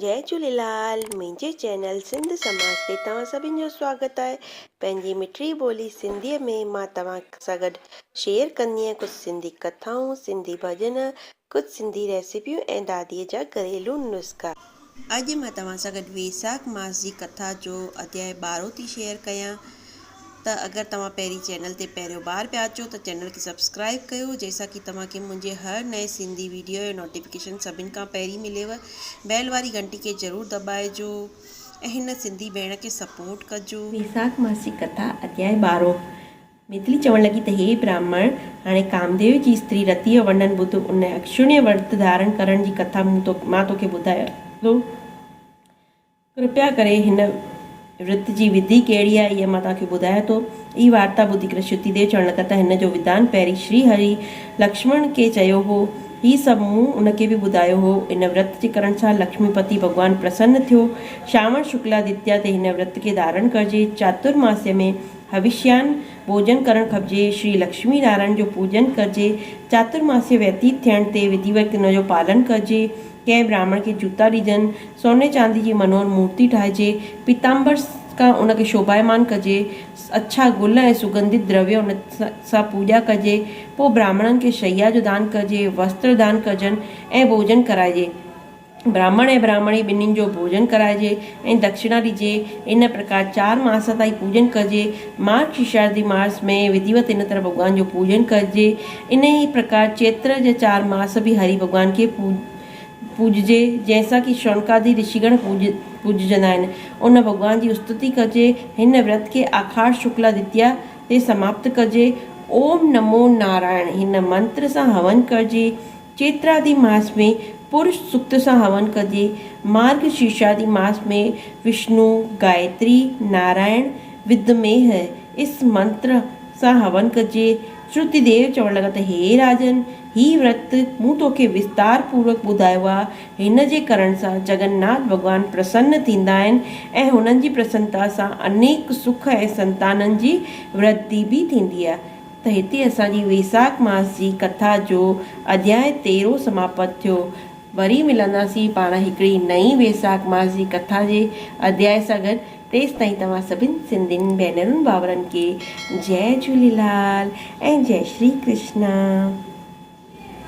جئي جهوليلال منهنجي چينل سنڌ سماج تي توهان سڀن جو سواگت آهي پنهنجي مٺڙي ٻولي سنڌيء ۾ مان توهان سان گڏ شيئر ڪندي آهيان ڪجهه سنڌي ڪٿائون سنڌي ڀڄن ڪجهه سنڌي ريسيپيون ۽ داديء جا گهريلو نسخا. اڄ مان توهان سان گڏ ويساک ماس جي ڪٿا جو اڌياء ٻارهون ٿي شيئر ڪيان. ته اگر توهان پهرين چينل تي پهريون بار پيا اچو ته چينل کي سبسڪرائب ڪيو جنهن سان ڪي توهان کي منهنجي هر نئين سنڌي ويڊيو جو نوٽيفڪيشن سڀن کان پهرين مليو بيل واري گهنٽي کي ضرور دٻائجو ۽ هن سنڌي ڀيڻ کي سپورٽ ڪجو. ويساک ماسي ڪٿا اڌياء ٻارهون ميتلي چوڻ لڳي ته هي براهمڻ! هاڻي ڪامديو جي استري رتيء جو ورنن ٻڌ ان اڪشڻيه ورت ڌارڻ ڪرڻ جي ڪٿا مون مان توکي ٻڌايان ٿو. ڪرپيا ڪري هن ورت جي وڌي ڪهڙي آهي، اها مان توهان کي ٻڌايان ٿو. هي وارتا ٻڌي ڪري شتيديو چوڻ لڳا ته هن جو وڌان پهرين شري هري لڪشمڻ کي چيو هو. هي سڀ مون ان کي به ٻڌايو هو. ان ورت جي ڪرڻ سان لڪشمي پتي ڀڳوان پرسن ٿيو. شاوڻ شڪلا دتيا تي هن ورت کي ڌارڻ ڪرجي. چاترماسيه ۾ هوشيان ڀوڄن ڪرڻ کپجي. شري لڪشمي نارائڻ جو پوڄن ڪرجي. چاترماسيه ويتيت ٿيڻ تي وڌيوت ان جو پالن ڪرجي. ڪنهن براهمڻ کي جوتا ڏجن، سوني چاندي جي منوهر مورتي ٺاهجي، پيتامبر کان ان کي شوڀايمان ڪجي، اڇا گل ۽ سگنڌت درويه ان سان پوڄا ڪجي، پوء براهمڻن کي شيا جو دان ڪجي، وستر دان ڪجن ۽ ڀوڄن ڪرائجي. براهمڻ ۽ براهمڻي ٻنهين جو ڀوڄن ڪرائجي ۽ دڪشڻا ڏجي. ان پرڪار چار ماس تائين پوڄن ڪجي. مارڳ شيشادي ماس ۾ وڌيوت ان طرح ڀڳوان جو پوڄن ڪجي. انهيء پرڪار چيتر جا چار ماس به هري ڀڳوان کي پوڄجي، جنهن سان ڪي شونڪادي رشيگڻ پوڄجندا آهن. ان ڀڳوان جي استتي ڪجي. هن ورت کي آکاڙ شڪلا دتيا تي سماپت ڪجي. اوم نمو نارائڻ هن منتر سان هون ڪرجي. چيترادي ماس ۾ پرش سوڪت سان هون ڪجي. مارڳ شيرشادي ماس ۾ وشنو، گايتري، نارائڻ، ودميهه اس منتر سان هون ڪجي. شروتي ديو چوڻ لڳا ته هي راجن! هي ورت مون توکي وستار پوروڪ ٻڌايو آ. هن جي ڪرڻ سان جگن ناٿ ڀڳوان پرسن ٿيندا آهن ۽ هنن جي پرسنتا سان انيڪ سک ۽ سنتانن جي ورڌي به ٿيندي آ. ته هتي اسان جي ويساک ماس جي ڪٿا جو اڌياء تيرهون سماپت ٿيو. وري ملنداسين پاڻ هڪڙي نئين ويساک ماس جي ڪٿا جي اڌياء سان گڏ. تيستائين توهان سڀن سنڌين ڀينرن ڀائرن کي جئي جهوليلال ۽ جئي شري ڪرشنا.